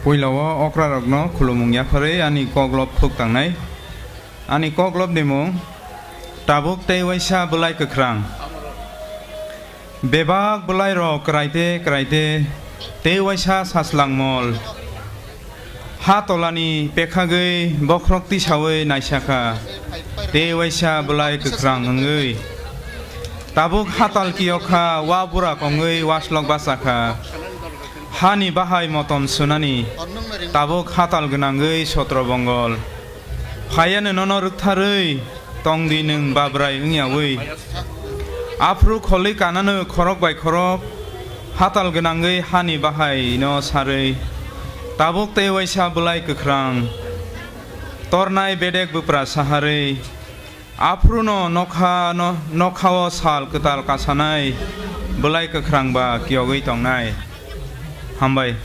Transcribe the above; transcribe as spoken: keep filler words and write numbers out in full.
Puila o okrarokno khulumung yapharwi ani koklop phuk tangnai. Ani koklopni mung tabuk tei waisa bwlai kwkhrang. Bebak bwlairok kwraite kwraite tei waisa saslang mol. Ha tolani pekhagwi bokhorok tisawi naisakha, tei waisa bwlai kwkhrang wngwi. Tabuk hatal kiyokha, wa bura kongwi waslok bachakha. Hani bahai motom sunani, tabuk hatal gwnangwi sotro bongol. Phaiano nono rwktharwi tongdi nwng babrai wngyawi. Aphuru kholwi kanano khorok bai khorok, hatal gwnangwi hani bahai no sarwi. Tabuk tei waisa bwlai kwkhrang, tornai bedek bwpra saharwi. Aphuruno nokha no, nokhao sal kwtal kasanai bwlai kwkhrang ba kiyogwi tongnai. Hambai.